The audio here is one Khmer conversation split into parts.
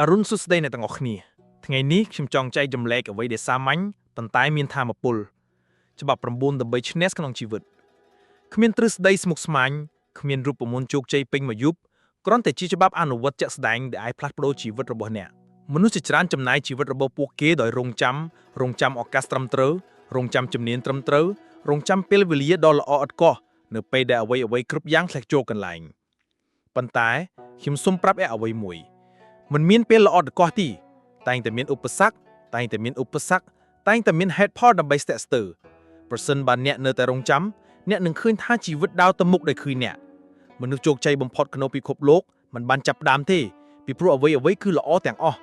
អរុណសួស្តីអ្នកទាំងអស់គ្នាថ្ងៃនេះខ្ញុំចង់ចែករំលែកអ្វីដែលសាមញ្ញប៉ុន្តែមានថាមពលច្បាប់9ដើម្បីឈ្នះក្នុងជីវិតគ្មានទ្រឹស្ដីស្មុគស្មាញគ្មានរូបមន្តជោគជ័យពេញមួយយប់គ្រាន់តែជាច្បាប់អនុវត្តជាក់ស្ដែងដែលអាចផ្លាស់ប្ដូរជីវិតរបស់អ្នកមនុស្សជាច្រើនចំណាយជីវិតរបស់ពួកគេដោយរងចាំរងចាំឱកាសត្រឹមត្រូវរងចាំជំនាញត្រឹមត្រូវរងចាំពេលវេលាដ៏ល្អឥតខ្ចោះនៅពេលដែលអ្វីអ្វីគ្រប់យ៉ាងធ្លាក់ចូលកន្លែងប៉ុន្តែខ្ញុំសូមប្រាប់អ្នកអ្វីមួយ មិនមានពេលល្អឥតខ្ចោះទេតែងតែមានឧបសគ្គតែងតែមានឧបសគ្គតែងតែមានហេតុផលដើម្បីស្ទាក់ស្ទើរប្រសិនបើអ្នកនៅតែរងចាំអ្នកនឹងឃើញថាជីវិតដើរទៅមុខដោយឃើញអ្នកមនុស្សជោគជ័យបំផុតក្នុងពិភពលោកមិនបានចាប់ផ្ដើមទេពីព្រោះអ្វីអ្វីគឺល្អទាំងអស់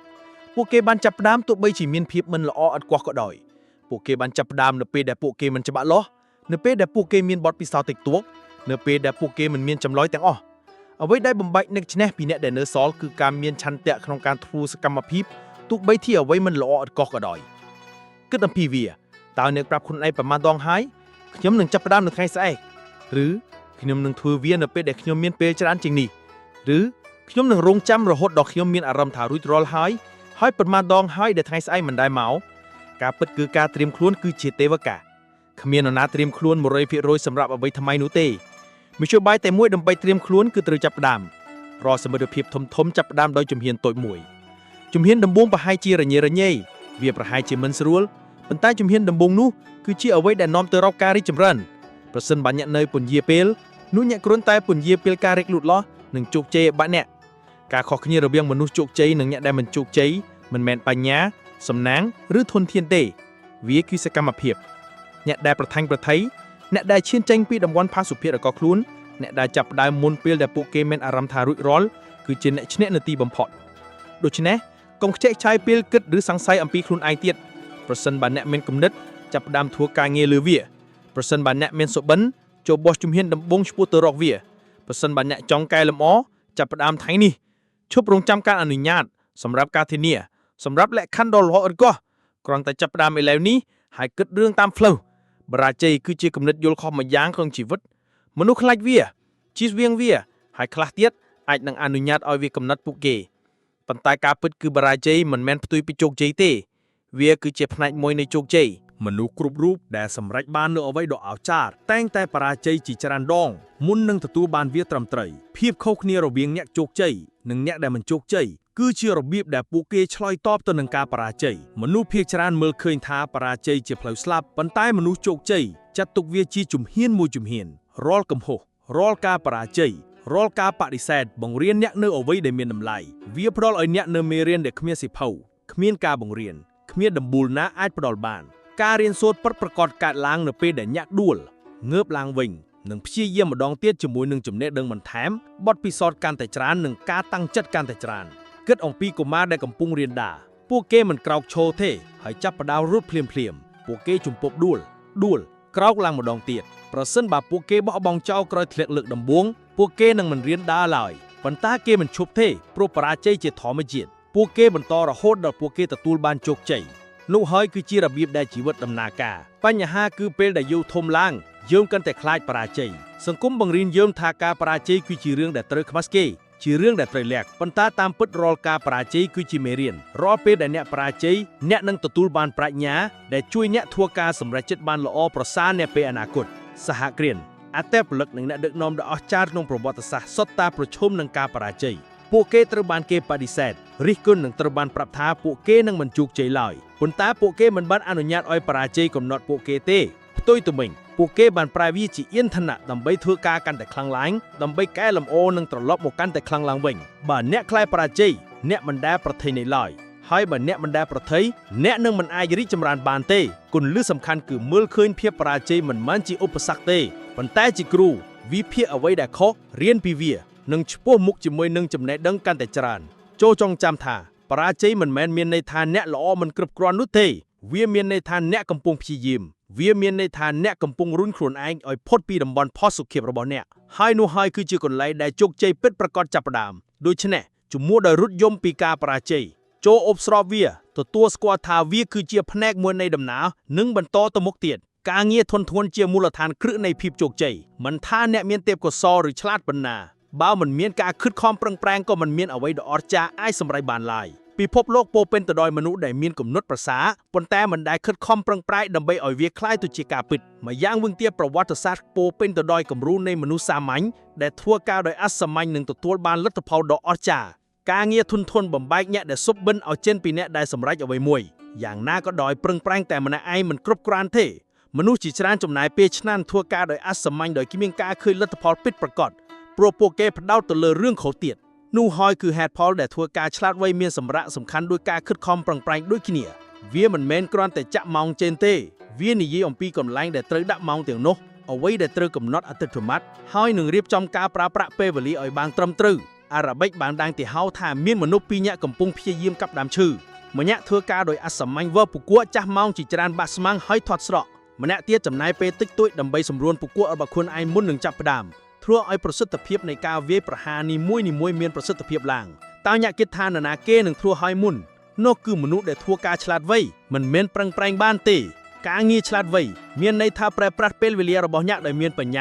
ពួកគេបានចាប់ផ្ដើមទោះបីជាមានភាពមិនល្អឥតខ្ចោះក៏ដោយពួកគេបានចាប់ផ្ដើមនៅពេលដែលពួកគេមិនច្បាស់លាស់នៅពេលដែលពួកគេមានបទពិសោធន៍តិចតួចនៅពេលដែលពួកគេមិនមានចម្លើយទាំងអស់ អ្វីដែលបំបែកអ្នកឈ្នះពីអ្នកដែលនៅសល់គឺការមានឆន្ទៈក្នុងការធ្វើសកម្មភាពទោះបីជាអ្វីមិនល្អឥតខ្ចោះក៏ដោយគិតអំពីវាតើអ្នកប្រាប់ខ្លួនឯងប្រមាណដងហើយខ្ញុំនឹងចាប់ផ្ដើមនៅថ្ងៃស្អែកឬខ្ញុំនឹងធ្វើវានៅពេលដែលខ្ញុំមានពេលច្រើនជាងនេះឬខ្ញុំនឹងរងចាំរហូតដល់ខ្ញុំមានអារម្មណ៍ថារួចរាល់ហើយហើយប្រមាណដងហើយដែលថ្ងៃស្អែកមិនដែលមកការពិតគឺការត្រៀមខ្លួនគឺជាទេវកាគ្មាននរណាត្រៀមខ្លួន100%សម្រាប់អ្វីថ្មីនោះទេ មធ្យោបាយតែមួយដើម្បីត្រៀមខ្លួនគឺត្រូវចាប់ផ្ដើមរាល់សមិទ្ធភាពធំធំចាប់ផ្ដើមដោយជំហានតូចមួយជំហានដំបូងប្រហែលជារញ៉េរញ៉ៃវាប្រហែលជាមិនស្រួលប៉ុន្តែជំហានដំបូងនោះគឺជាអ្វីដែលនាំទៅរកការរីកចម្រើនប្រសិនបើអ្នកនៅពន្យាពេលនោះអ្នកគ្រាន់តែពន្យាពេលការរីកលូតលាស់និងជោគជ័យរបស់អ្នកការខុសគ្នារវាងមនុស្សជោគជ័យនិងអ្នកដែលមិនជោគជ័យមិនមែនបញ្ញាសំណាងឬធនធានទេវាគឺសកម្មភាពអ្នកដែលប្រថាញ់ប្រថៃអ្នកដែលឈានចេញពីតំបន់ផាសុភាពរបស់ខ្លួន អ្នកដែលចាប់ផ្ដើមមុនពេលដែលពួកគេមានអារម្មណ៍ថារួចរាល់គឺជាអ្នកឈ្នះនៅទីបំផុតដូច្នេះកុំខ្ជះខ្ជាយពេលគិតឬសង្ស័យអំពីខ្លួនឯងទៀតប្រសិនបើអ្នកមានគំនិតចាប់ផ្ដើមធ្វើការងារលើវាប្រសិនបើអ្នកមានសុបិនចូលបោះជំហានដំបូងឆ្ពោះទៅរកវាប្រសិនបើអ្នកចង់កែលម្អចាប់ផ្ដើមថ្ងៃនេះឈប់រងចាំការអនុញ្ញាតសម្រាប់ការធានាសម្រាប់លក្ខខណ្ឌដ៏ល្អឥតខ្ចោះគ្រាន់តែចាប់ផ្ដើមឥឡូវនេះហើយគិតរឿងតាមផ្លូវបរាជ័យគឺជាគំនិតយល់ខុសម្យ៉ាងក្នុងជីវិត មនុស្សខ្លាចវាជៀសវាងវាហើយខ្លះទៀតអាចនឹងអនុញ្ញាតឲ្យវាកំណត់ពួកគេប៉ុន្តែការពិតគឺបរាជ័យមិនមែនផ្ទុយពីជោគជ័យទេវាគឺជាផ្នែកមួយនៃជោគជ័យ មនុស្សគ្រប់រូបដែលសម្រេចបាននូវអ្វីដ៏អស្ចារ្យតែងតែបរាជ័យជាច្រើនដងមុននឹងទទួលបានវាត្រឹមត្រូវភាពខុសគ្នារវាងអ្នកជោគជ័យនិងអ្នកដែលមិនជោគជ័យគឺជារបៀបដែលពួកគេឆ្លើយតបទៅនឹងការបរាជ័យមនុស្សភាគច្រើនមើលឃើញថាបរាជ័យជាផ្លូវស្លាប់ប៉ុន្តែមនុស្សជោគជ័យចាត់ទុកវាជាជំហានមួយជំហានរាល់កំហុសរាល់ការបរាជ័យរាល់ការបដិសេធបង្រៀនអ្នកនៅអ្វីដែលមានតម្លៃវាផ្ដល់ឲ្យអ្នកនៅមេរៀនដែលគ្មានសៀវភៅគ្មានការបង្រៀនគ្មានដំបូលណាអាចផ្ដល់បាន ការរៀនសូត្រពិតប្រាកដកើតឡើងនៅពេលដែលអ្នកដួលងើបឡើងវិញនិងព្យាយាមម្ដងទៀតជាមួយនឹងចំណេះដឹងបន្ថែមបទពិសោធន៍កាន់តែច្រើននិងការតាំងចិត្តកាន់តែច្រើនគិតអំពីកុមារដែលកំពុងរៀនដើរពួកគេមិនក្រោកឈរទេហើយចាប់ផ្ដើមរត់ភ្លាមភ្លាមៗពួកគេជំពប់ដួលដួលក្រោកឡើងម្ដងទៀតប្រសិនបើពួកគេបោះបង់ចោលក្រោយធ្លាក់លើកដំបូងពួកគេនឹងមិនរៀនដើរឡើយប៉ុន្តែគេមិនឈប់ទេព្រោះបរាជ័យជាធម្មជាតិពួកគេបន្តរហូតដល់ពួកគេទទួលបានជោគជ័យ នោះហើយគឺជារបៀបដែលជីវិតដំណើរការបញ្ហាគឺពេលដែលយើងធំឡើងយើងកាន់តែខ្លាចបរាជ័យសង្គមបង្រៀនយើងថាការបរាជ័យគឺជារឿងដែលត្រូវខ្មាស់គេជារឿងដែលត្រូវលាក់ប៉ុន្តែតាមពិតរាល់ការបរាជ័យគឺជាមេរៀនរាល់ពេលដែលអ្នកបរាជ័យអ្នកនឹងទទួលបានប្រាជ្ញាដែលជួយអ្នកធ្វើការសម្រេចចិត្តបានល្អប្រសើរនាពេលអនាគតសហគ្រានអត្តពលិកនិងអ្នកដឹកនាំដ៏អស្ចារ្យក្នុងប្រវត្តិសាស្ត្រសុទ្ធតែប្រឈមនឹងការបរាជ័យ ពួកគេត្រូវបានគេបដិសេធរិះគន់និងត្រូវបានប្រាប់ថាពួកគេនឹងមិនជោគជ័យឡើយប៉ុន្តែពួកគេមិនបានអនុញ្ញាតឲ្យបរាជ័យកំណត់ពួកគេទេផ្ទុយទៅវិញពួកគេបានប្រែវាជាឥន្ធនៈដើម្បីធ្វើការកាន់តែខ្លាំងឡើងដើម្បីកែលម្អនិងត្រឡប់មកកាន់តែខ្លាំងឡើងវិញបើអ្នកខ្លាចបរាជ័យអ្នកមិនដែលប្រថុយនេះឡើយហើយបើអ្នកមិនដែលប្រថុយអ្នកនឹងមិនអាចរីកចម្រើនបានទេគន្លឹះសំខាន់គឺមើលឃើញភាពបរាជ័យមិនមែនជាឧបសគ្គទេប៉ុន្តែជាគ្រូវិភាគអ្វីដែលខុសរៀនពីវា និងឆ្ពោះមុខជាមួយនឹងចំណេះដឹងកាន់តែច្រើនចូលចងចាំថាបរាជ័យមិនមែនមានន័យថាអ្នកល្អមិនគ្រប់គ្រាន់នោះទេវាមានន័យថាអ្នកកំពុងព្យាយាមវាមានន័យថាអ្នកកំពុងរុញខ្លួនឯងឲ្យផុតពីតំបន់ផសុខភាពរបស់អ្នកហើយនោះហើយគឺជាកន្លែងដែលជោគជ័យពិតប្រាកដចាប់ផ្ដើមដូច្នេះជំនួសដោយរត់យំពីការបរាជ័យចូលអបស្របវាទទួលស្គាល់ថាវាគឺជាផ្នែកមួយនៃដំណើរនិងបន្តទៅមុខទៀតការងារធនធ្ងន់ជាមូលដ្ឋានគ្រឹះនៃភាពជោគជ័យមិនថាអ្នកមានទេពកោសល្យឬឆ្លាតប៉ុណ្ណា បើមិនមានការខិតខំប្រឹងប្រែងក៏មិនមានអ្វីដ៏អស្ចារ្យអាចសម្រេចបានឡើយពិភពលោកពោរពេញទៅដោយមនុស្សដែលមានគំនិតប្រសើរប៉ុន្តែមិនដែលខិតខំប្រឹងប្រែងដើម្បីឲ្យវាក្លាយទៅជាការពិតម្យ៉ាងវិញទៀតប្រវត្តិសាស្ត្រពោរពេញទៅដោយគំរូនៃមនុស្សសាមញ្ញដែលធ្វើការដោយអសាមញ្ញនិងទទួលបានលទ្ធផលដ៏អស្ចារ្យការងារធុនធនបំបែកអ្នកដែលសុបិនឲ្យចេញពីអ្នកដែលសម្រេចអ្វីមួយយ៉ាងណាក៏ដោយប្រឹងប្រែងតែម្នាក់ឯងមិនគ្រប់គ្រាន់ទេមនុស្សជាច្រើនចំណាយពេលឆ្នាំធ្វើការដោយអសាមញ្ញដោយគ្មានការឃើញលទ្ធផលពិតប្រាកដព្រោះពួកគេផ្ដោតទៅលើរឿងខុសទៀតនោះហើយគឺហេតុផលដែលធ្វើការឆ្លាតវៃមានសម្រាប់សំខាន់ដោយការខិតខំប្រឹងប្រែងដូចគ្នាវាមិនមែនគ្រាន់តែចាក់ម៉ោងចេនទេវានិយាយអំពីកន្លែងដែលត្រូវដាក់ម៉ោងទាំងនោះអ្វីដែលត្រូវកំណត់អតិថិម័តហើយនឹងរៀបចំការប្រើប្រាស់ពេលវេលាឲ្យបានត្រឹមត្រូវអារ៉ាបិកបានដាងទីហៅថាមានមនុស្សពីរនាក់កំពុងព្យាយាមកាប់ដើមឈើម្នាក់ធ្វើការដោយអសាមញ្ញវើពពួកចាស់ម៉ោងជាច្រើនបាក់ស្មាំងហើយធាត់ស្រក់ម្នាក់ទៀតចំណាយពេលតិចតួចដើម្បីសម្រួលពពួករបស់ខ្លួនឯងមុននឹងចាប់ផ្ដើមធ្វើឲ្យប្រសិទ្ធភាពនៃការវាយប្រហារនីមួយៗមានប្រសិទ្ធភាពឡើងតើអ្នកគិតថានរណាគេនឹងធ្វើឲ្យមុននោះគឺមនុស្សដែលធ្វើការឆ្លាតវៃមិនមែនប្រឹងប្រែងបានទេការងារឆ្លាតវៃមានន័យថាប្រែប្រាស់ពេលវេលារបស់អ្នកដោយមានបញ្ញា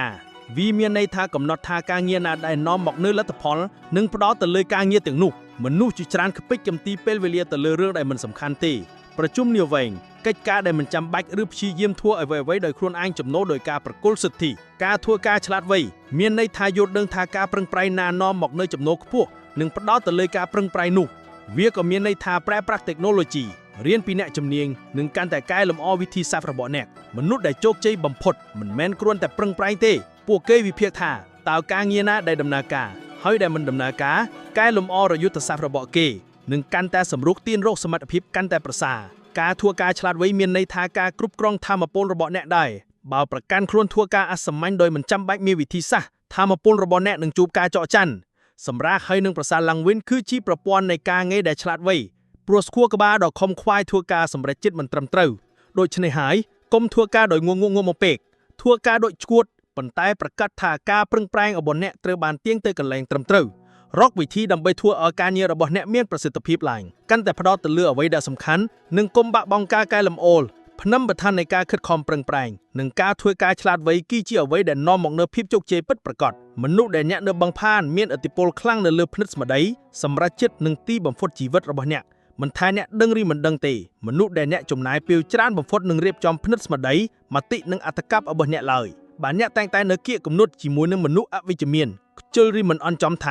វាមានន័យថាកំណត់ថាការងារណាដែលនាំមកនូវលទ្ធផលនិងផ្ដោតទៅលើការងារទាំងនោះមនុស្សជាច្រើនខ្ពេចកំទីពេលវេលាទៅលើរឿងដែលមិនសំខាន់ទេប្រជុំនាវែងកិច្ចការដែលមិនចាំបាច់ឬព្យាយាមធ្វើអ្វីៗដោយខ្លួនឯងចំណូលដោយការប្រគល់សិទ្ធិការធ្វើការឆ្លាតវៃមានន័យថាយល់ដឹងថាការប្រឹងប្រែងណានាំមកនូវចំណូលខ្ពស់និងផ្ដោតទៅលើការប្រឹងប្រែងនោះវាក៏មានន័យថាប្រើប្រាស់តិចណូឡូជីរៀនពីអ្នកជំនាញនិងកាន់តែកែលម្អវិធីសាស្ត្ររបស់អ្នកមនុស្សដែលជោគជ័យបំផុតមិនមែនគ្រាន់តែប្រឹងប្រែងទេពួកគេវិភាគថាតើការងារណាដែលដំណើរការហើយដែលមិនដំណើរការកែលម្អរយុទ្ធសាស្ត្ររបស់គេនិងកាន់តែសម្រុកទាញរកសមត្ថភាពកាន់តែប្រសើរការធ្វើការឆ្លាតវៃមានន័យថាការគ្រប់គ្រងធម៌ពលរបស់អ្នកដែរបើប្រកាន់ខ្លួនធ្វើការអសាមញ្ញដោយមិនចាំបាច់មានវិធីសាស្ត្រធម៌ពលរបស់អ្នកនឹងជួបការចកចាន់សម្រាប់ហើយនឹងប្រសើរឡើងវិញគឺជាប្រព័ន្ធនៃការងារដែលឆ្លាតវៃព្រោះស្គួរក្បាលដ៏ខំខ្វាយធ្វើការសម្រេចចិត្តមិនត្រឹមត្រូវដូច្នេះហើយកុំធ្វើការដោយងងងមកពេកធ្វើការដូចឈួតប៉ុន្តែប្រកាសថាការប្រឹងប្រែងរបស់អ្នកត្រូវបានទៀងទៅកន្លែងត្រឹមត្រូវរកវិធីដើម្បីធ្វើឲ្យការងាររបស់អ្នកមានប្រសិទ្ធភាពឡើងកាន់តែផ្ដោតទៅលើអ្វីដែលសំខាន់និងកុំបាក់បង់ការកែលម្អភ្នំបឋាននៃការខិតខំប្រឹងប្រែងនិងការធ្វើការឆ្លាតវៃគឺជាអ្វីដែលនាំមកនូវភាពជោគជ័យពិតប្រាកដមនុស្សដែលអ្នកនៅបង្ផានមានឥទ្ធិពលខ្លាំងនៅលើភ្និតស្មារតីសម្រាប់ចិត្តនិងទីបំផុតជីវិតរបស់អ្នកមិនថាអ្នកដឹងឬមិនដឹងទេមនុស្សដែលអ្នកចំណាយពេលច្រើនបំផុតនឹងរៀបចំភ្និតស្មារតីមតិនិងអត្ថកប្បរបស់អ្នកឡើយបើអ្នកតែងតែនៅគៀកគំនុតជាមួយនឹងមនុស្សអវិជ្ជមានខ្ជិលឬមិនអន់ចំថា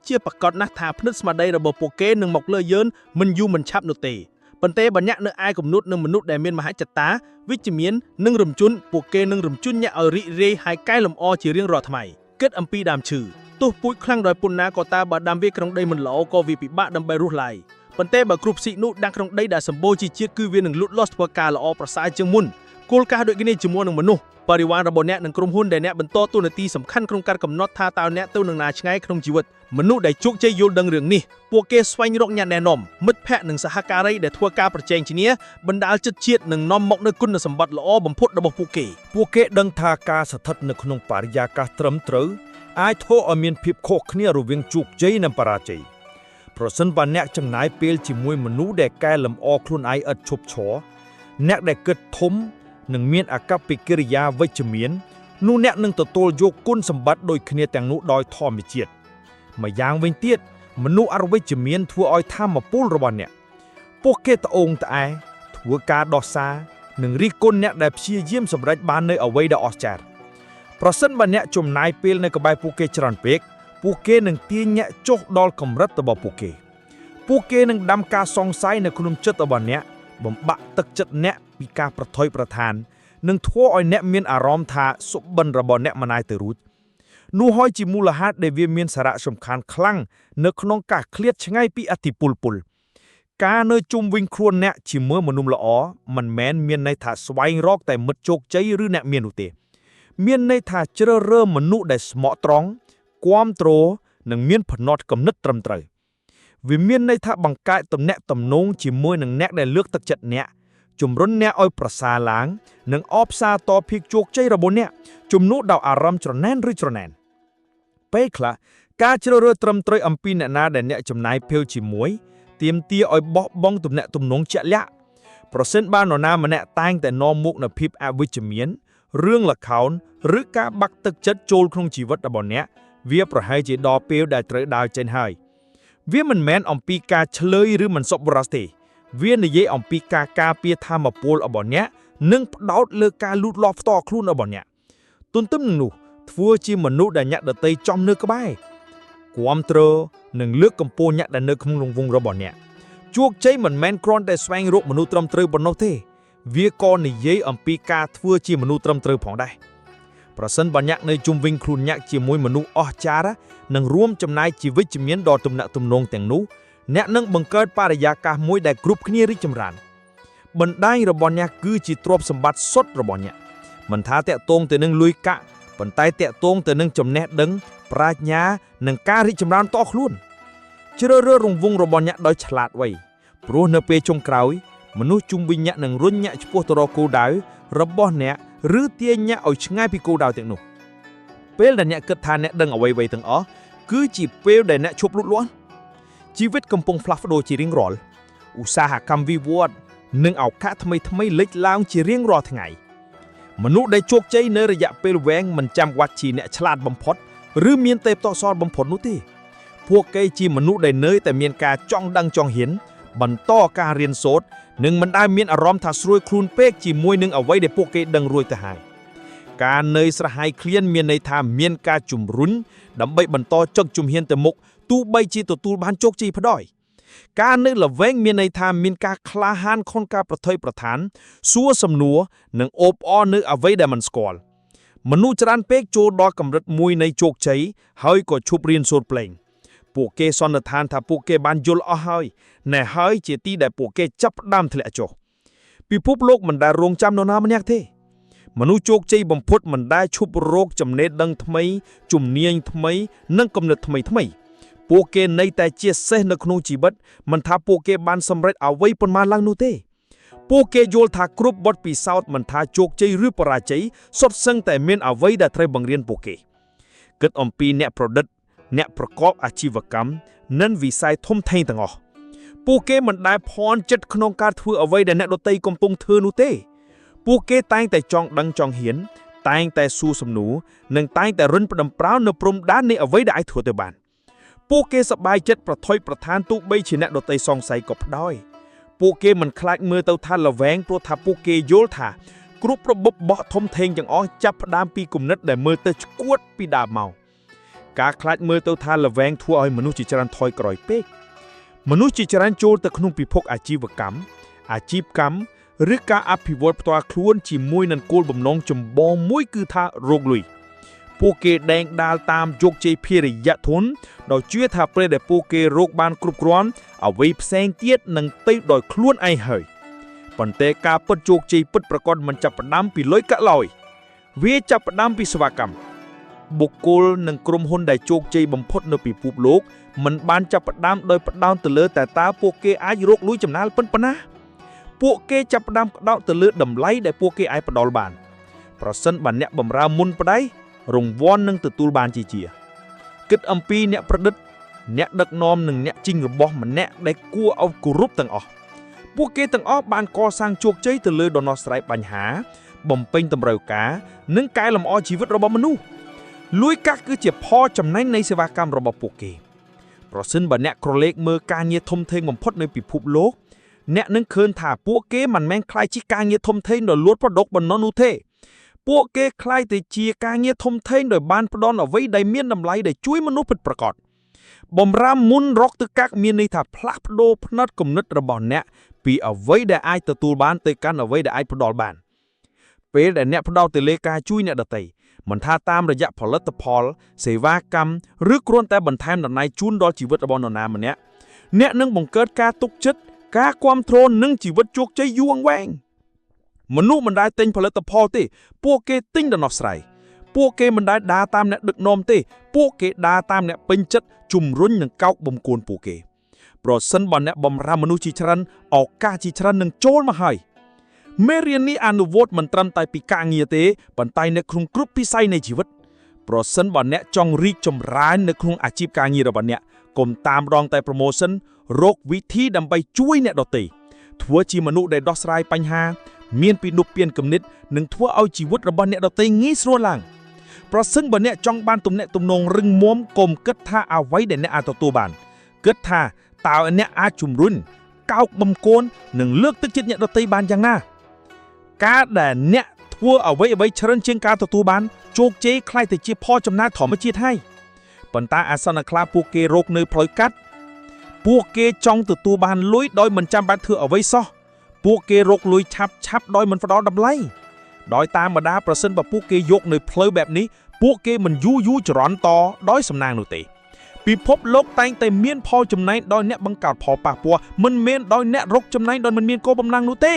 ជាប្រកាសណាស់ថាភ្និតស្មារតីរបស់ពួកគេនឹងមកលើយឺនមិនយូរមិនឆាប់នោះទេប៉ុន្តែបើអ្នកនៅឯគំនុតនឹងមនុស្សដែលមានមហិច្ឆតាវិជ្ជមាននិងរំជន់ពួកគេនឹងរំជន់អ្នកឲ្យរីករាយហើយកែលម្អជារៀងរាល់ថ្ងៃគិតអំពីដើមឈើទោះពូជខ្លាំងដោយពុនណាក៏តើបើដាំវាក្នុងដីមិនល្អក៏វាពិបាកដើម្បីរស់ឡើយប៉ុន្តែបើគ្រប់ស៊ីនោះដាក់ក្នុងដីដែលសម្បូរជីជាតិគឺវានឹងលូតលាស់ធ្វើការល្អប្រសើរជាងមុនគោលការណ៍ដូចគ្នាជាមួយនឹងមនុស្សបរិវាររបស់អ្នកនិងក្រុមហ៊ុនដែលអ្នកបន្តតួនាទីសំខាន់ក្នុងការកំណត់ថាតើអ្នកទៅនឹងណាឆ្ងាយក្នុងជីវិតមនុស្សដែលជោគជ័យយល់ដឹងរឿងនេះពួកគេស្វែងរកអ្នកណែនាំមិត្តភ័ក្តិនិងសហការីដែលធ្វើការប្រជែងគ្នាបណ្ដាលចិត្តជាតិនិងនាំមកនូវគុណសម្បត្តិល្អបំផុតរបស់ពួកគេ ពួកគេដឹងថាការស្ថិតនៅក្នុងបរិយាកាសត្រឹមត្រូវអាចធ្វើឲ្យមានភាពខុសគ្នារវាងជោគជ័យនិងបរាជ័យប្រសិនបើអ្នកចំណាយពេលជាមួយមនុស្សដែលកែលម្អខ្លួនឯងឥតឈប់ឈរអ្នកដែលគិតធំនិងមានអាកប្បកិរិយាវិជ្ជមាននោះអ្នកនឹងទទួលយកគុណសម្បត្តិដូចគ្នាទាំងនោះដោយធម្មជាតិម្យ៉ាងវិញទៀតមនុស្សអវិជ្ជមានធ្វើឲ្យធម៌ពលរបស់អ្នកពួកគេត្អូងត្អែធ្វើការដោះសារ និងរិះគន់អ្នកដែលព្យាយាមសម្រេចបាននៅអ្វីដ៏អស្ចារ្យប្រសិនបើអ្នកចំណាយពេលនៅក្បែរពួកគេច្រើនពេកពួកគេនឹងទាញអ្នកចុះដល់កម្រិតរបស់ពួកគេពួកគេនឹងដាំការសង្ស័យនៅក្នុងចិត្តរបស់អ្នកបំបាក់ទឹកចិត្តអ្នកពីការប្រថុយប្រឋាននិងធ្វើឲ្យអ្នកមានអារម្មណ៍ថាសុបិនរបស់អ្នកមិនអាចទៅរួចនោះហើយជាមូលហេតុដែលវាមានសារៈសំខាន់ខ្លាំងនៅក្នុងការឃ្លាតឆ្ងាយពីអធិពលពុល ការនៅជុំវិញខ្លួនអ្នកជាមួយមនុស្សល្អមិនមែនមានន័យថាស្វែងរកតែមិត្តជោគជ័យឬអ្នកមាននោះទេមានន័យថាជ្រើសរើសមនុស្សដែលស្មោះត្រង់គាំទ្រនិងមានផ្នត់គំនិតត្រឹមត្រូវវាមានន័យថាបង្កើតទំនាក់ទំនងជាមួយនឹងអ្នកដែលលើកទឹកចិត្តអ្នកជំរុញអ្នកឲ្យប្រសើរឡើងនិងអបសារតភាពជោគជ័យរបស់អ្នកជំនួសដល់អារម្មណ៍ច្រណែនឬច្រណែនពេលខ្លះការជ្រើសរើសត្រឹមត្រូវអំពីអ្នកណាដែលអ្នកចំណាយពេលជាមួយ ទាមទារឲ្យបោះបង់ទំនាក់ទំនងជាក់លាក់ប្រសិនបើនរណាម្នាក់តែងតែនាំមុខនូវភាពអវិជ្ជមានរឿងល្ខោនឬការបាក់ទឹកចិត្តចូលក្នុងជីវិតរបស់អ្នក វាប្រហែលជាដល់ពេលដែលត្រូវដើរចេញហើយវាមិនមែនអំពីការឈ្លើយឬមិនសប្បុរសទេវានិយាយអំពីការការពារថាមពលរបស់អ្នកនិងផ្ដោតលើការលូតលាស់ផ្ទាល់ខ្លួនរបស់អ្នកទន្ទឹមនឹងនោះធ្វើជាមនុស្សដែលអ្នកដទៃចំនៅក្បែរគាំទ្រនិងលើកកម្ពស់អ្នកដែលនៅក្នុងរង្វង់របស់អ្នកជោគជ័យមិនមែនគ្រាន់តែស្វែងរកមនុស្សត្រឹមត្រូវប៉ុណ្ណោះទេវាក៏និយាយអំពីការធ្វើជាមនុស្សត្រឹមត្រូវផងដែរប្រសិនបើអ្នកនៅជុំវិញខ្លួនអ្នកជាមួយមនុស្សអស្ចារ្យនិងរួមចំណែកជាវិជ្ជមានដល់ទំនាក់ទំនងទាំងនោះអ្នកនឹងបង្កើតបរិយាកាសមួយដែលគ្រប់គ្នារីកចម្រើនបណ្ដាញរបស់អ្នកគឺជាទ្រព្យសម្បត្តិសុទ្ធរបស់អ្នកមិនថាតាក់ទងទៅនឹងលុយកាក់ប៉ុន្តែតាក់ទងទៅនឹងចំណេះដឹងប្រាជ្ញានិងការរីកចម្រើនតខ្លួនជ្រើសរើសរង្វង់របស់អ្នកដោយឆ្លាតវៃព្រោះនៅពេលចុងក្រោយមនុស្សជុំវិញអ្នកនឹងរុញអ្នកឆ្ពោះទៅរកគោលដៅរបស់អ្នកឬទាញអ្នកឲ្យឆ្ងាយពីគោលដៅទាំងនោះពេលដែលអ្នកគិតថាអ្នកដឹងអ្វីៗទាំងអស់គឺជាពេលដែលអ្នកឈប់លូតលាស់ជីវិតកំពុងផ្លាស់ប្ដូរជារៀងរាល់ឧស្សាហកម្មវិវត្តន៍និងឱកាសថ្មីៗលេចឡើងជារៀងរាល់ថ្ងៃមនុស្សដែលជោគជ័យនៅរយៈពេលវែងមិនចាំបាច់ជាអ្នកឆ្លាតបំផុតឬមានទេពកោសល្យបំផុតនោះទេពួកគេជាមនុស្សដែលនៅតែមានការចង់ដឹងចង់ហ៊ានបន្តការរៀនសូត្រនិងមិនដែលមានអារម្មណ៍ថាស្រួយខ្លួនពេកជាមួយនឹងអ្វីដែលពួកគេដឹងរួចទៅហើយការនៅស្រហាយឃ្លានមានន័យថាមានការជំរុញដើម្បីបន្តចុកជំហានទៅមុខទោះបីជាទទួលបានជោគជ័យផ្ដោយការនៅល្វែងមានន័យថាមានការក្លាហានក្នុងការប្រថុយប្រឋានសួរសំណួរនិងអូបអរនៅអ្វីដែលមិនស្គាល់មនុស្សច្រើនពេកចូលដល់កម្រិតមួយនៃជោគជ័យហើយក៏ឈប់រៀនសូត្រភ្លេងពួកគេសន្និដ្ឋានថាពួកគេបានយល់អស់ហើយណែហើយជាទីដែលពួកគេចាប់ផ្ដើមធ្លាក់ចុះពិភពលោកមិនដែលរងចាំនរណាម្នាក់ទេមនុស្សជោគជ័យបំផុតមិនដែលឈប់រកចំណេះដឹងថ្មីជំនាញថ្មីនិងគំនិតថ្មីថ្មីពួកគេនៅតែជាសេះនៅក្នុងជីវិតមិនថាពួកគេបានសម្រេចអ្វីប៉ុន្មានឡើងនោះទេពួកគេយល់ថាគ្រប់បទពិសោធន៍មិនថាជោគជ័យឬបរាជ័យសុទ្ធសឹងតែមានអ្វីដែលត្រូវបង្រៀនពួកគេគិតអំពីអ្នកប្រឌិតអ្នកប្រកបអាជីវកម្មនិងវិស័យធំធេងទាំងអស់ពួកគេមិនដែលភ័ន្តចិត្តក្នុងការធ្វើអ្វីដែលអ្នកដទៃកំពុងធ្វើនោះទេពួកគេតែងតែចង់ដឹងចង់ហ៊ានតែងតែសួរសំណួរនិងតែងតែរុញផ្ដុំប្រោននៅព្រំដែននៃអ្វីដែលអាចធ្វើទៅបានពួកគេសប្បាយចិត្តប្រថុយប្រឋានទោះបីជាអ្នកដទៃសង្ស័យក៏ផ្ដោយពួកគេមិនខ្លាចមើលទៅថាល្វែងព្រោះថាពួកគេយល់ថាគ្រប់របបបោះធំធេងទាំងអស់ចាប់ផ្ដើមពីគំនិតដែលមើលទៅឆ្កួតពីដើមមកការខ្លាចមើលទៅថាល្វែងធ្វើឲ្យមនុស្សជាច្រើនថយក្រោយពេកមនុស្សជាច្រើនចូលទៅក្នុងពិភពអាជីវកម្មអាជីពកម្មឬការអភិវឌ្ឍផ្ទាល់ខ្លួនជាមួយនឹងគោលបំណងចម្បងមួយគឺថារកលុយពួកគេដែងដាលតាមជោគជ័យភារយៈធនដោយជឿថាពេលដែលពួកគេរកបានគ្រប់គ្រាន់អ្វីផ្សេងទៀតនឹងទៅដោយខ្លួនឯងហើយប៉ុន្តែការពិតជោគជ័យពិតប្រាកដមិនចាប់ផ្ដើមពីលុយកាក់ឡើយវាចាប់ផ្ដើមពីសេវាកម្មបុគ្គលនិងក្រុមហ៊ុនដែលជោគជ័យបំផុតនៅពិភពលោកមិនបានចាប់ផ្ដើមដោយផ្ដោតទៅលើតែតើពួកគេអាចរកលុយចំណាយប៉ុណ្ណាពួកគេចាប់ផ្ដើមផ្ដោតទៅលើតម្លៃដែលពួកគេអាចផ្ដល់បានប្រសិនបើអ្នកបម្រើមុនប្តីរង្វាន់នឹងទទួលបានជាជាគិតអំពីអ្នកប្រឌិតអ្នកដឹកនាំនិងអ្នកជីងរបស់ម្នាក់ដែលគួរឲ្យគោរពទាំងអស់ពួកគេទាំងអស់បានកសាងជោគជ័យទៅលើដំណោះស្រាយបញ្ហាបំពេញតម្រូវការនិងកែលម្អជីវិតរបស់មនុស្សលួយកាក់គឺជាផលចំណេញនៃសេវាកម្មរបស់ពួកគេប្រសិនបើអ្នកក្រឡេកមើលការងារធំធេងបំផុតនៅពិភពលោកអ្នកនឹងឃើញថាពួកគេមិនមែនក្លាយជាការងារធំធេងដោយលួចប្រដុកបណ្ណនោះទេពួកគេក្លាយទៅជាការងារធំធេងដោយបានផ្ដល់អ្វីដែលមានតម្លៃដែលជួយមនុស្សពិតប្រាកដបំរាមមុនរកទឹកកាក់មានន័យថាផ្លាស់ប្ដូរផ្នត់គំនិតរបស់អ្នកពីអ្វីដែលអាចទទួលបានទៅកាន់អ្វីដែលអាចផ្ដល់បានពេលដែលអ្នកផ្ដោតទៅលើការជួយអ្នកដទៃមិនថាតាមរយៈផលិតផលសេវាកម្មឬគ្រាន់តែបន្ថែមតម្លៃជូនដល់ជីវិតរបស់នរណាម្នាក់អ្នកនឹងបង្កើតការទុកចិត្តការគ្រប់គ្រងនិងជីវិតជោគជ័យយូរអង្វែងមនុស្សមិនដែលទិញផលិតផលទេពួកគេទិញដំណោះស្រាយពួកគេមិនដែលដើរតាមអ្នកដឹកនាំទេពួកគេដើរតាមអ្នកពេញចិត្តជំរុញនិងកោកបំគួនពួកគេប្រសិនបើអ្នកបំរើមនុស្សជាច្រើនឱកាសជាច្រើននឹងចូលមកហើយមេរៀននេះអនុវត្តមិនត្រឹមតែពីការងារទេប៉ុន្តែនៅក្នុងគ្រប់វិស័យនៃជីវិតប្រសិនបើអ្នកចង់រីកចម្រើននៅក្នុងអាជីពការងាររបស់អ្នកកុំតាមរងតែ promotion រកវិធីដើម្បីជួយអ្នកដទៃធ្វើជាមនុស្សដែលដោះស្រាយបញ្ហាមានពិនុពៀនគំនិតនិងធ្វើឲ្យជីវិតរបស់អ្នកដទៃងាយស្រួលឡើងប្រ ប្រសិនបើអ្នកចង់បានទំនាក់ទំនងរឹងមាំកុំគិតថាអ្វីដែលអ្នកអាចទទួលបានគិតថាតើអ្នកអាចជំរុញកោកបំកូននិងលើកទឹកចិត្តអ្នកដទៃបានយ៉ាងណា ការដែលអ្នកធ្វើអ្វីអ្វីច្រើនជាងការទទួលបានជោគជ័យក្លាយទៅជាផលចំណាយធម្មជាតិហើយប៉ុន្តែអាសន្នខ្លះពួកគេរកនៅផ្លូវកាត់ពួកគេចង់ទទួលបានលុយដោយមិនចាំបាច់ធ្វើអ្វីសោះពួកគេរកលុយឆាប់ឆាប់ដោយមិនផ្ដល់តម្លៃដោយតាមបណ្ដាប្រសិនបើពួកគេយកនៅផ្លូវបែបនេះពួកគេមិនយូរយូរចរន្តតដោយសំណាងនោះទេពិភពលោកតែងតែមានផលចំណេញដោយអ្នកបង្កើតផលប៉ះពាល់មិនមែនដោយអ្នករកចំណេញដោយមិនមានគោលបំណងនោះទេ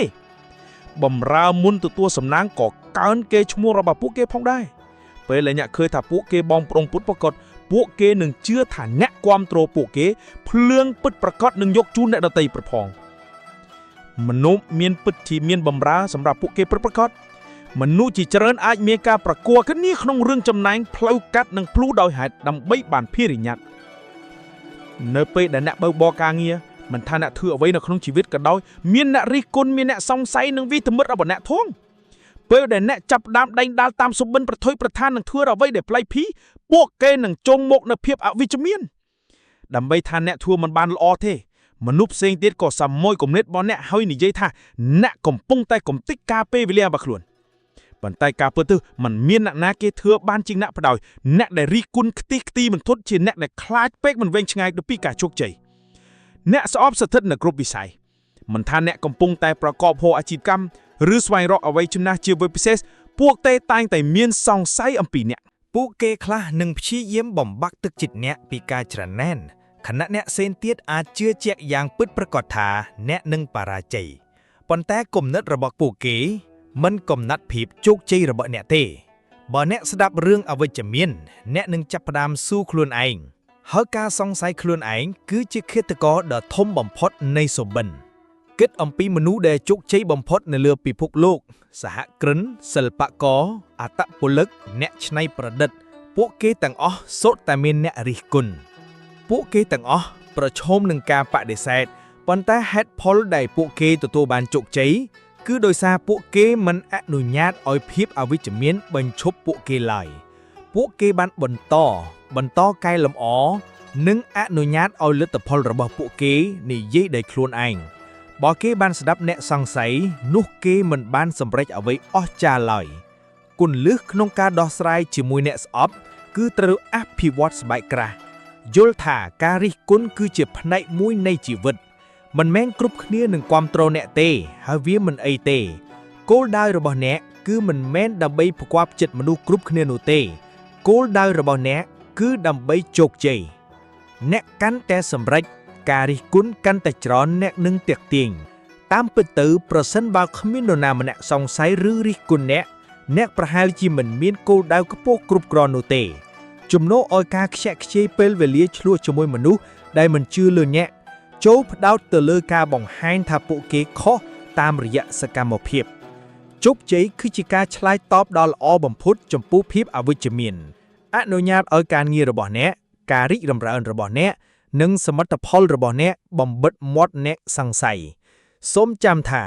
បំរើមុនទទួលសំណាងក៏កើនគេឈ្មោះរបស់ពួកគេផងដែរពេលដែលអ្នកឃើញថាពួកគេបងប្រុងពុតប្រកបពួកគេនឹងជឿថាអ្នកគាំទ្រពួកគេភ្លឿងពិតប្រកបនឹងយកជូនអ្នកដទៃប្រផងមនុស្សមានពិតជាមានបំរើសម្រាប់ពួកគេពិតប្រកបមនុស្សជាច្រើនអាចមានការប្រកួតគ្នាក្នុងរឿងចំណែងផ្លូវកាត់និងភ្លូដោយហេតុដើម្បីបានភិរិញ្ញាត់នៅពេលដែលអ្នកបើកបរការងារមិនថាអ្នកធ្វើអ្វីនៅក្នុងជីវិតក៏ដោយមានអ្នករិះគន់មានអ្នកសង្ស័យនិងវិធមិត្តរបស់អ្នកធំពេលដែលអ្នកចាប់ផ្ដើមដេញដាលតាមសុបិនប្រថុយប្រឋាននឹងធ្វើអ្វីដែលប្លែកភីពួកគេនឹងចងមកនៅភាពអវិជ្ជមានដើម្បីថាអ្នកធ្វើមិនបានល្អទេមនុស្សផ្សេងទៀតក៏សាមួយគំនិតរបស់អ្នកហើយនិយាយថាអ្នកកំពុងតែកំតិចការពេលវេលារបស់ខ្លួនប៉ុន្តែការពិតទៅมันមានអ្នកណាគេធ្វើបានជាងអ្នកបដ ாய் អ្នកដែលរិះគន់ខ្ទិះខ្ទីមិនធត់ជាអ្នកដែលខ្លាចពេកមិនវែងឆ្ងាយទៅពីការជោគជ័យអ្នកស្អប់ស្ថិតនៅគ្រប់វិស័យមិនថាអ្នកកំពុងតែប្រកបហូរអាជីវកម្មឬស្វែងរកអ្វីចំណាស់ជាវិពិសេសពួកទេតែងតែមានសង្ស័យអំពីអ្នក ពួកគេខ្លះនឹងព្យាយាមបំបាក់ទឹកចិត្តអ្នកពីការច្រណែនខណៈអ្នកសេនទៀតអាចជឿជាក់យ៉ាងពិតប្រាកដថាអ្នកនឹងបរាជ័យប៉ុន្តែគំនិតរបស់ពួកគេមិនកំណត់ភាពជោគជ័យរបស់អ្នកទេបើអ្នកស្ដាប់រឿងអវិជ្ជមានអ្នកនឹងចាប់ផ្ដើមស៊ូខ្លួនឯងហើយការសង្ស័យខ្លួនឯងគឺជាឃាតករដ៏ធំបំផុតនៃសុបិន គិតអំពីមនុស្សដែលជោគជ័យបំផុតនៅលើពិភពលោក សហគ្រិនសិល្បករអត្តពលិកអ្នកច្នៃប្រឌិត ពួកគេទាំងអស់សុទ្ធតែមានអ្នករិះគន់ពួកគេទាំងអស់ប្រឈមនឹងការបដិសេធប៉ុន្តែហេតុផលដែលពួកគេទទួលបានជោគជ័យគឺដោយសារពួកគេមិនអនុញ្ញាតឲ្យភាពអវិជ្ជមានបញ្ឈប់ពួកគេឡើយពួកគេបានបន្តបន្តកែលម្អនិងអនុញ្ញាតឲ្យលទ្ធផលរបស់ពួកគេនិយាយដោយខ្លួនឯង បើគេបានស្ដាប់អ្នកសង្ស័យនោះគេមិនបានសម្រេចអ្វីអស្ចារ្យឡើយគុណលឹះក្នុងការដោះស្រាយជាមួយអ្នកស្អប់គឺត្រូវអភិវឌ្ឍស្បែកក្រាស់យល់ថាការរិះគន់គឺជាផ្នែកមួយនៃជីវិតមិនមែនគ្រប់គ្នានឹងគាំទ្រអ្នកទេហើយវាមិនអីទេគោលដៅរបស់អ្នកគឺមិនមែនដើម្បីផ្គាប់ចិត្តមនុស្សគ្រប់គ្នានោះទេគោលដៅរបស់អ្នកគឺដើម្បីជោគជ័យអ្នកកាន់តែសម្រេចការរិះគន់កាន់តែច្រើនអ្នកនឹងទាក់ទាញតាមពិតទៅប្រសិនបើគ្មាននរណាម្នាក់សង្ស័យឬរិះគន់អ្នកអ្នកប្រហែលជាមិនមានគោលដៅខ្ពស់គ្រប់គ្រាន់នោះទេជំនួសឲ្យការខ្ជាក់ខ្ជាយពេលវេលាឆ្លោះជាមួយមនុស្សដែលមិនជឿលើអ្នកចូលផ្ដោតទៅលើការបង្ហាញថាពួកគេខុសតាមរយៈសកម្មភាពជោគជ័យគឺជាការឆ្លើយតបដ៏ល្អបំផុតចំពោះភាពអវិជ្ជមានអនុញ្ញាតឲ្យការងាររបស់អ្នកការរីកចម្រើនរបស់អ្នក និងសមិទ្ធផលរបស់អ្នកបំបិតមាត់អ្នកសង្ស័យសូមចាំថា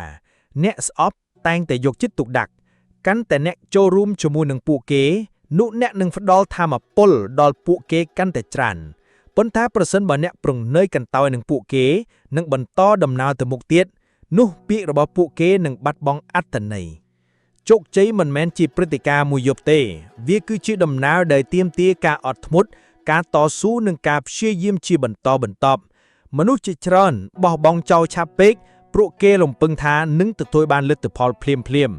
អ្នកស្អប់តែងតែយកចិត្តទុកដាក់កាន់តែអ្នកចូលរួមជាមួយនឹងពួកគេនោះអ្នកនឹងផ្ដល់ធម៌ពលដល់ពួកគេកាន់តែច្រើនប៉ុន្តែប្រសិនបើអ្នកប្រងើយកន្តើយនឹងពួកគេនិងបន្តដំណើរទៅមុខទៀតនោះពាក្យរបស់ពួកគេនឹងបាត់បង់អត្ថន័យជោគជ័យមិនមែនជាព្រឹត្តិការណ៍មួយយប់ទេ វាគឺជាដំណើរដែលទាមទារការអត់ធ្មត់ ការតស៊ូនិងការព្យាយាមជាបន្តបន្ទាប់មនុស្សជាច្រើនបោះបង់ចោលឆាប់ពេកព្រោះគេរំពឹងថានឹងទទួលបានលទ្ធផលភ្លាមភ្លាមៗ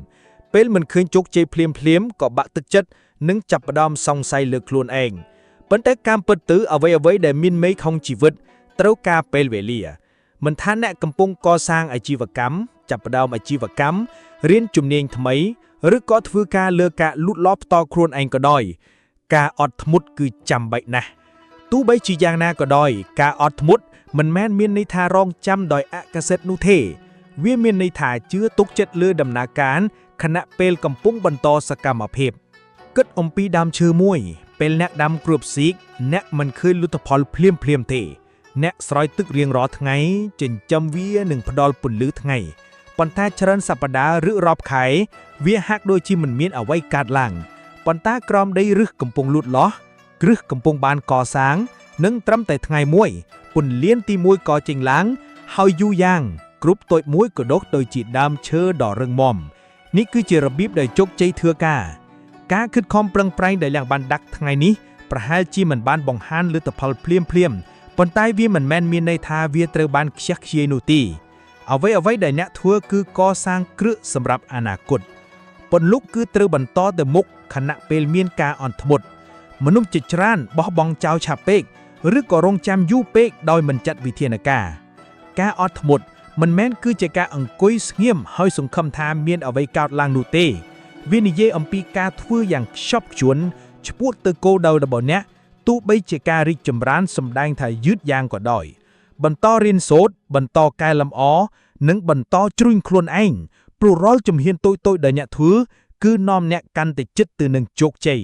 ពេលមិនឃើញជោគជ័យភ្លាមភ្លាមៗក៏បាក់ទឹកចិត្តនិងចាប់ផ្ដើមសង្ស័យលើខ្លួនឯងប៉ុន្តែការពិតទៅអ្វីៗដែលមានមេក្នុងជីវិតត្រូវការពេលវេលាមិនថាអ្នកកំពុងកសាងអាជីវកម្មចាប់ផ្ដើមអាជីវកម្មរៀនជំនាញថ្មីឬក៏ធ្វើការលើការលូតលាស់ផ្ទាល់ខ្លួនឯងក៏ដោយ ការអត់ធ្មត់គឺចាំបាច់ណាស់ទោះបីជាយ៉ាងណាក៏ដោយ ការអត់ធ្មត់មិនមែនមានន័យថារងចាំដោយអកសិទ្ធនោះទេ វាមានន័យថាជឿទុកចិត្តលើដំណើរការខណៈពេលកំពុងបន្តសកម្មភាពគិតអំពីដើមឈើមួយ ពេលអ្នកដាំគ្រាប់ស៊ីកអ្នកមិនឃើញលទ្ធផលភ្លាមភ្លាមៗទេ អ្នកស្រោចទឹករៀងរាល់ថ្ងៃចិញ្ចឹមវានិងផ្ដល់ពន្លឺថ្ងៃប៉ុន្តែច្រើនសប្តាហ៍ឬរាប់ខែវាហាក់ដូចជាមិនមានអ្វីកើតឡើង ប៉ុន្តែក្រោមដីរឹសកំពុងលូតលាស់គ្រឹះកំពុងបានកសាង និងត្រឹមតែថ្ងៃមួយពន្លៀនទីមួយក៏ចេញឡើង ហើយយូរយ៉ាង គ្រប់តូចមួយក៏ដុះទៅជាដើមឈើដ៏រឹងមាំនេះគឺជារបៀបដែលជោគជ័យធ្វើការ ការខិតខំប្រឹងប្រែងដែលយ៉ាងបានដាក់ថ្ងៃនេះប្រហែលជាមិនបានបង្ហាញលទ្ធផលភ្លាមភ្លាមៗប៉ុន្តែវាមិនមែនមានន័យថាវាត្រូវបានខ្ជះខ្ជាយនោះទេអ្វីអ្វីដែលអ្នកធ្វើគឺកសាងគ្រឹះសម្រាប់អនាគតពន្លុកគឺត្រូវបន្តទៅមុខខណៈពេលមានការអន់ធ្មត់មនុស្សជាច្រើនបោះបង់ចោលឆាប់ពេកឬក៏រងចាំយូរពេកដោយមិនចាត់វិធានការ ការអត់ធ្មត់មិនមែនគឺជាការអង្គុយស្ងៀមហើយសង្ឃឹមថាមានអ្វីកើតឡើងនោះទេ វានិយាយអំពីការធ្វើយ៉ាងខ្ជាប់ខ្ជួនឆ្ពោះទៅគោលដៅរបស់អ្នកទោះបីជាការរីកចម្រើនសម្ដែងថាយឺតយ៉ាងក៏ដោយ បន្តរៀនសូត្របន្តកែលម្អ និងបន្តជ្រុញខ្លួនឯងព្រោះរាល់ជំហានតូចៗដែលអ្នកធ្វើគឺនាំអ្នកកាន់តែជិតទៅនឹងជោគជ័យ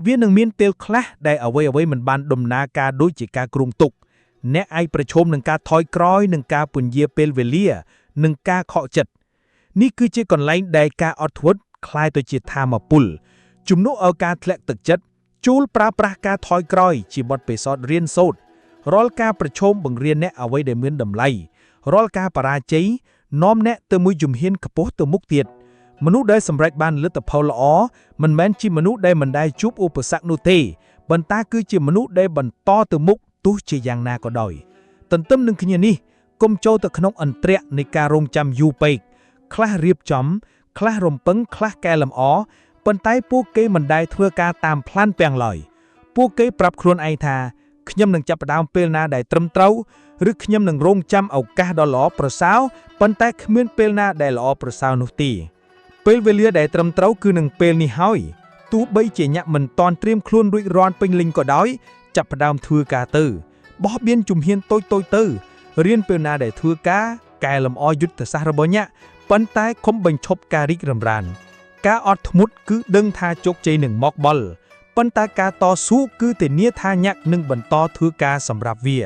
វានឹងមានពេលខ្លះដែលអ្វីៗមិនបានដំណើរការដូចជាការគ្រោងទុក អ្នកអាចប្រឈមនឹងការថយក្រោយនឹងការពន្យាពេលវេលា និងការខកចិត្ត នេះគឺជាកន្លែងដែលការអត់ធ្មត់ក្លាយទៅជាថាមពលជំនួសឲ្យការធ្លាក់ទឹកចិត្តជួលប្រើប្រាស់ការថយក្រោយជាបទពិសោធន៍រៀនសូត្ររាល់ការប្រឈមបង្រៀនអ្នកអ្វីដែលមានតម្លៃរាល់ការបរាជ័យនាំអ្នកទៅមួយជំហានខ្ពស់ទៅមុខទៀតមនុស្សដែលសម្រេចបានលទ្ធផលល្អមិនមែនជាមនុស្សដែលមិនដែលជួបឧបសគ្គនោះទេប៉ុន្តែគឺជាមនុស្សដែលបន្តទៅមុខទោះជាយ៉ាងណាក៏ដោយទន្ទឹមនឹងគ្នានេះកុំចូលទៅក្នុងអន្ទាក់នៃការរងចាំយូរពេក ខ្លះរៀបចំ ខ្លះរំពឹងខ្លះកែលម្អប៉ុន្តែពួកគេមិនដែលធ្វើការតាមប្លានពាំងឡើយពួកគេប្រាប់ខ្លួនឯងថាខ្ញុំនឹងចាប់ផ្ដើមពេលណាដែលត្រឹមត្រូវឬខ្ញុំនឹងរងចាំឱកាសដ៏ល្អប្រសើរប៉ុន្តែគ្មានពេលណាដែលល្អប្រសើរនោះទេពេលវេលាដែលត្រឹមត្រូវគឺនឹងពេលនេះហើយទោះបីជាអ្នកមិនតន់ត្រៀមខ្លួនរួចរាល់ពេញលេញក៏ដោយចាប់ផ្ដើមធ្វើការទៅបោះបៀនជំហានតូចៗទៅរៀនពេលណាដែលធ្វើការកែលម្អយុទ្ធសាស្ត្ររបស់អ្នក ប៉ុន្តែខំបញ្ឈប់ការរីកចម្រើន ការអត់ធ្មត់គឺដឹងថាជោគជ័យនឹងមកបលប៉ុន្តែការតស៊ូគឺធានាថាអ្នកនឹងបន្តធ្វើការសម្រាប់វា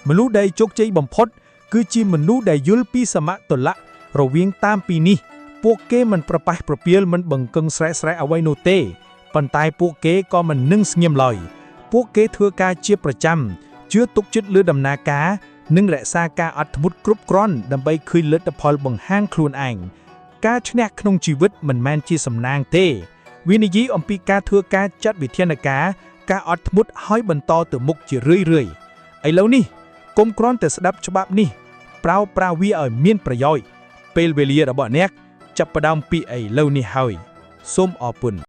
មនុស្សដែលជោគជ័យបំផុត គឺជាមនុស្សដែលយល់ពីសមតុល្យរវាងតាមពីរនេះ ពួកគេមិនប្រប៉េះប្រពៀលមិនបង្កឹងស្រែកស្រែកអ្វីនោះទេប៉ុន្តែពួកគេក៏មិននឹងស្ងៀមឡើយពួកគេធ្វើការជាប្រចាំជឿទុកចិត្តលើដំណើរការ និងរក្សាការអត់ធ្មត់គ្រប់គ្រាន់ដើម្បីឃើញលទ្ធផលបង្ហាញខ្លួនឯងការឈ្នះក្នុងជីវិតមិនមែនជាសំណាងទេវានិយាយអំពីការធ្វើការចាត់វិធានការការអត់ធ្មត់ហើយបន្តទៅមុខជារឿយៗឥឡូវនេះកុំគ្រាន់តែស្ដាប់ច្បាប់នេះប្រៅប្រាវាឲ្យមានប្រយោជន៍ពេលវេលារបស់អ្នកចាប់ផ្ដើមពីឥឡូវនេះហើយសូមអរគុណ។